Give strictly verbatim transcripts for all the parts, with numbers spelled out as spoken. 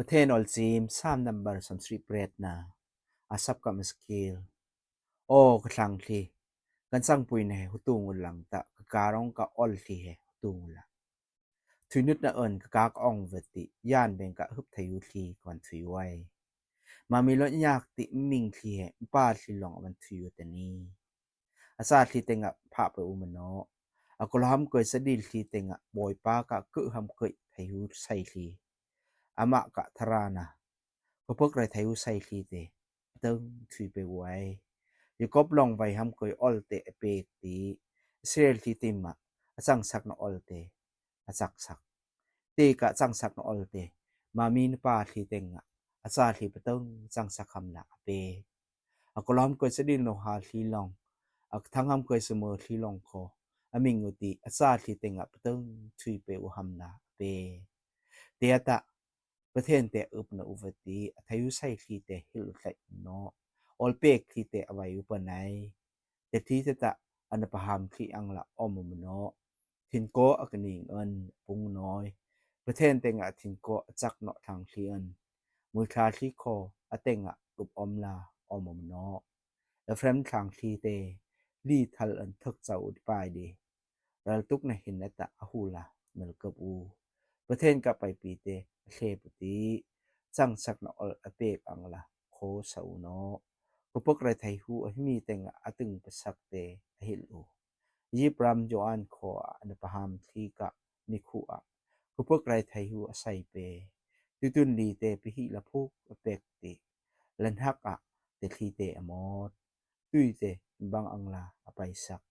Thên ol sim Sam number som sri pret na. Asap ka maskil. O ka thlang thli. Kan sang pui ne hutung ulang ta ka karong ka ol thli he hutung ula. Thui nut na ơn ka kak ong veti yan beng ka hup thayu thli kon thui wai. Ma mi lo nyak ti ming thli he pa thli long aman thui u tani. Asa thli tenga pha pe u mano. A ko ham koi sadil thli tenga boi pa ka ku ham koi thayu sai thli. Ama ka tharana. Ko pok rai thayu sai thli te. Tang thui pe wai. Yakop long vai ham koi ol te epek ti. Israel thli te ma. Asang sak na ol te. Asak sak. Te ka chang sak na ol te. Ma mi na pa thli tenga. Asa thli patang chang sak ham la ape. A ko lam koi sadil no ha thli long. A thang ham koi samo thli long ko. Aming uti asa thli tenga patang thui pe u ham la ape. Te ata pathen te up na u veti a thayu sai thli te hil u thlai no. Ol pek thli te avai u panai. Te thli te ta ana paham thli ang la om u mano. Thin ko a ka ning an pung noi. Pathen tenga thin ko a chak no thlang thli an. Mui thla thli ko a tenga up om la om u mano. Ephraim thlang thli te li thal an thak chau di pai di. Ral tuk na hin ata a hu la mel kap u. Pathen ka pai pi te a hle pu ti. Chang sak na ol a pek ang la ko sa u no. Ko pok rai thai hu a himi tenga a tung pasak te a hil u. Yipram Joan ko a ana paham thli ka mi khu a. Ko pok rai thai hu a sai pe. Tutun li te pi hi la phuk a pek ti. Lan hak a te thli te a mot. Tui te bang ang la a pai sak.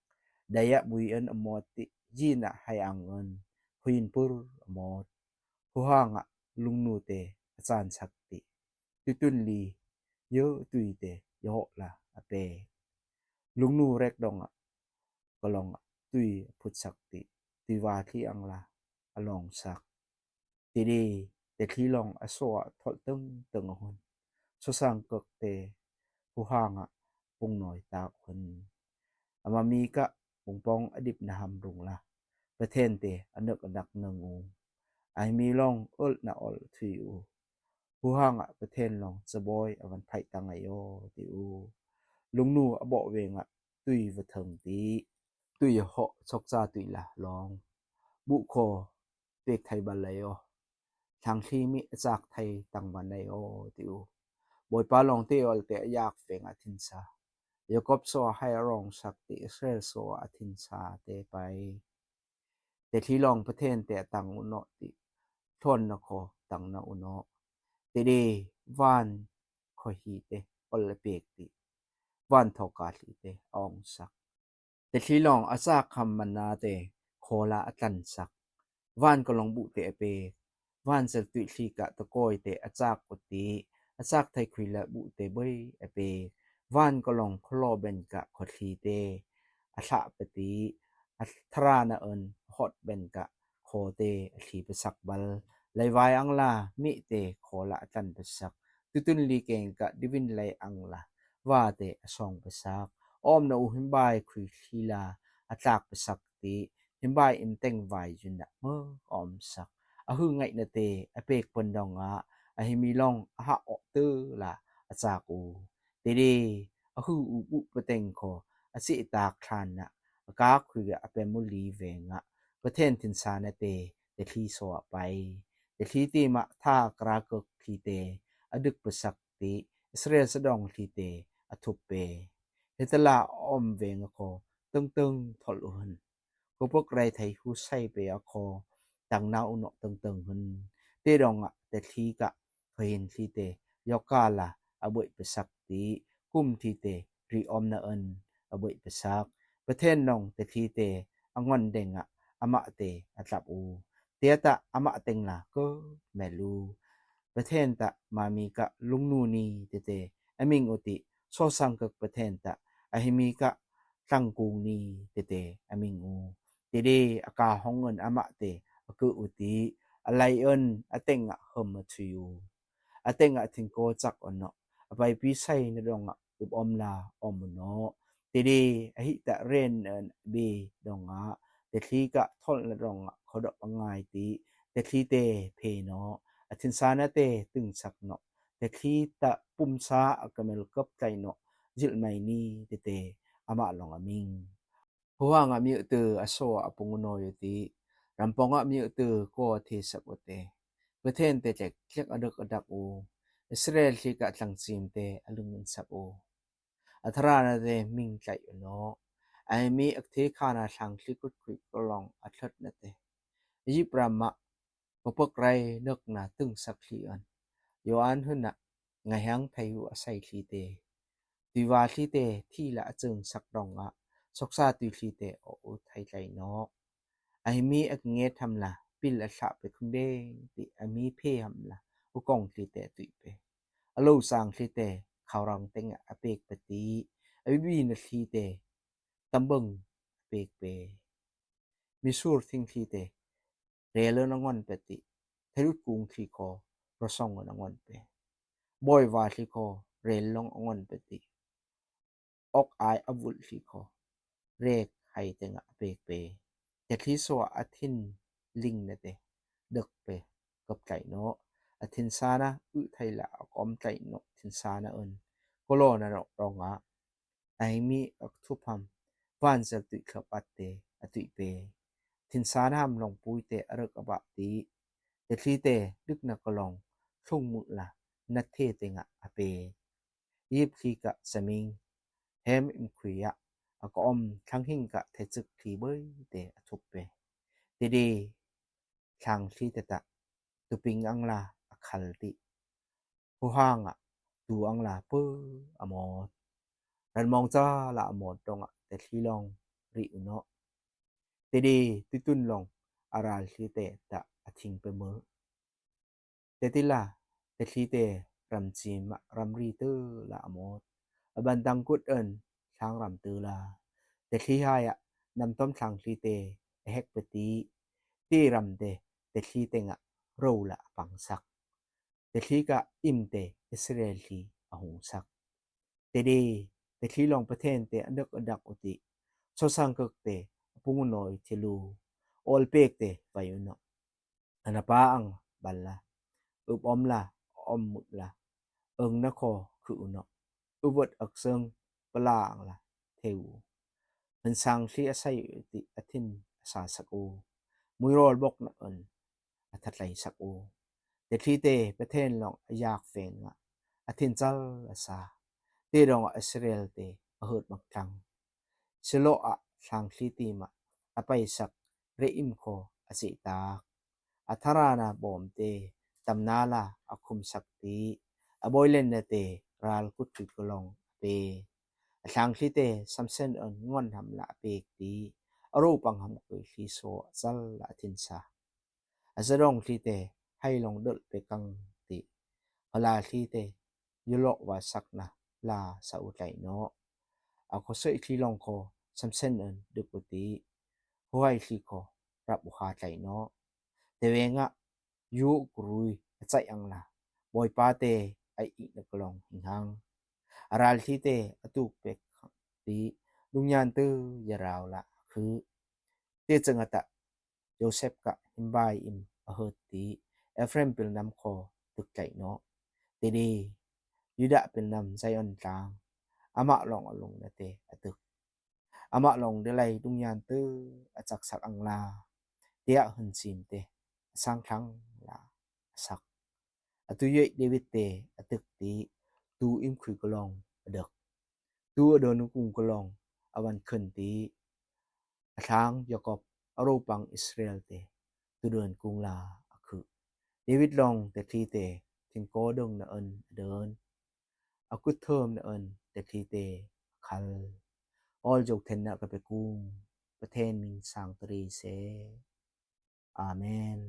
Daya bui an a mot ti. Jina hai ang an. Huin pur a mot. Hu hang a lungnu te a chan sak ti. Tutun li yo tui te yo la a pe. Lungnu rek dong a. Ka long a tui phut sak ti. Tui va thli ang la a long sak. Ti di te thli long a so a thol tang tang a hun. So sang kak te hu hang a pung noi tak hun. Ama mi ka pung pong a dip na ham rung la. Pathen te a nak a nak nang u. Ai mi long ol na ol thui u. Hu hang a Pathen long sa boi a van phai tang a yo ti u. Lungnu a bo veng a tui va thang ti. Tui a ho chok cha tui la long. Bu ko pek thai bal la yo. Thlang thli mi a chak thai tang van la yo ti u. Boi pa long te ol te a yak veng a thin sa. Yakop so a hai a rong sak ti Israel so a thin sa te pai. Te thli long Pathen te a tang u no ti. Thon na ko tang na u no. Te de van ko hi te ol a pek ti. Van tho ka thli te a ong sak. Te thli long a sak ham man na te ko la a tlan sak. Van ko long bu te a pek. Van sel tui thli ka ta koi te a chak ko ti. A chak thai khui la bu te boi a pek. Van ko long ko lo ben ka ko thli te. A thla pa ti. A thra na an hot ben ka ko te a thli pa sak bal. Lai vai ang la mi te ko la a tlan pa sak. Tutun li keng ka divin lai ang la. Va te a song pa sak. Om na u him bai khui thli la a tlak pa sak ti. Him bai im teng vai jun na ma om sak. A hu ngai na te a pek pon dong a. A himi long a ha o te la a chak u. Te de a hu u bu pa teng ko a si tak thlan na. A ka khui a pe mu li veng a. Pathen thin sa na te te thli so a pai. Te thli ti ma tha kra kak thli te a duk pa sak ti. Israel sa dong thli te a thup pe. He ta la om veng a ko tang tang thol u hun. Ko pok rai thai hu sai pe a ko tang na u no tang tang hun. Te dong a te thli ka ko hin thli te yo ka la a boi pa sak ti. Kum thli te ri om na an a boi pa sak. Pathen nong te thli te a ngon deng a ama te a tlap u. Te ta ama teng la ko mel u. Pathen ta ma mi ka lungnu ni te te a ming u ti. So sang kak Pathen ta a himi ka tlang kung ni te te a ming u. Te de a ka hong an ama te a ku u ti. A lai an a teng a hom a thui u. A teng a thin ko chak o no. A pai pi sai na dong a up om la om u no. Te de a hi ta ren an be dong a. Te thli ka thol na dong a khodop a ngai ti. Te thli te phe no. A thin sana te tưng sak no, te thi ta pum sa a kamel kap tlai no, zil mai ni te te ama long a ming. Huang a miu te a so a pung no yu ti, rampong a miu te ko thi sak u te. Pathen te tlek tlek a dak a dak u. Israel thi ka tlang sim te a lung in sak u. A thara na te ming tlai u no. Ai mi ak thi kha na thlang thi kut khui ko long a thlat na te. Egypt ram ma ko pak rai nok na tưng sak thi an. Yoan hun na ngai hang thai hu a sai thi te. Tui va thi te thi la a cheng sak dong a. Sok sa tui thi te o u thai tlai no. Ai mi ak nge tham la pil a thla pe khum deng ti a mi phe ham la. U kong thi te tui pe. A lo sang thi te khau rang teng a pek pe ti. A bi bi na thi te. Tam bang a pek pe. Mi sur thing thi te. Rel lo na ngon pe ti. Thai lut kung thi ko. Ro song na ngon pe. Boi va thi ko. Rel long a ngon pe ti. Ok ai a vul thi ko. Rek hai teng a pek pe. Te thi so a thin ling na te. Dek pe. Kap tlai no. A thin sana u thai la a kom tlai no. Thin sana un. Ko lo na no rong a. Ai mi ak thu pham. Van zel tui khlap at te. A tui pe. Thin sana ham long pui te a rek a ba ti. Te thi te. Duk na ko long. Thung mu la. Na the teng a pe. Yip thi ka saming. Hem im khui a. A ko om thlang hing ka the chuk thi boi te a thup pe. Te de thlang thi te ta. Tu ping ang la a khal ti. Hu hang a tu ang la pu a mot. Ran mong cha la a mot dong a te thi long ri u no. Te de tu tun long a ral thi te ta a thing pe mo. Te ti la, te thi te ram chim a ram ri tu la a mot. A ban tang kut un thlang ram tu la. Te thi hai a nam tom thlang thi te a hek pe ti. Ti ram te, te thi te nga ro la a pang sak. Te thi ka im te Israel thi a hung sak. Te de, te thi long Pathen te a dak a dak u ti. So sang kak te, a pung u noi thi lu. Ol pek te, vai u no. Ana pa ang bal la. Up om la, om mut la. Eng na ko khu u no. U vot ak seng pala ang la. Theu. Hun sang thi a sai u ti a thin a sa sak u. Mui rol bok na un. A that lai sak u. Te thi te Pathen long a yak fen nga. A thin chal a sa. Te dong a Israel te a hut mak thlang. Silo a thlang thi ti ma. A pai sak re im ko a si tak. A thara na bom te tam na la a khum sak ti. A boi len na te ral kut kut ko long a pe. A thlang thi te Samson un ngon ham la a pek ti. A ro pang ham koi thi so a chal la a thin sa. A za dong thi te hai long dol pe kang ti. Hala thi te yu lok va sak na la sa u tlai no. A ko soi thi long ko Samson un duk u ti. Huai thi ko rap u ha tlai no. Te ve nga yu krui a chai ang la. Boi pa te ai i na ko long hing hang. A ral thi te a tuk pek ti. Lung yan tu ya rau la khu. Te chang a ta. Joseph ka him bai im a hut ti. Ephraim pil nam ko tuk tlai no. Te de. Yuda pil nam Zion tlang. Ama long a long na te a tuk. Ama long de lai dung yan tu a chak sak ang la. Te a hun sim te. A sang thlang la. A sak. A tu yoi David te a tuk ti. Tu im khui ko long a dak. Tu a don kung ko long a van khun ti. A thlang Jakob a ro pang Israel te. Tu don kung la a khu. David long te thi te. Thin ko dong na un a don. A kut thom na un te thi te a khal. Ol jok then na ka pe kung. Pathen ming sang tri se. Amen.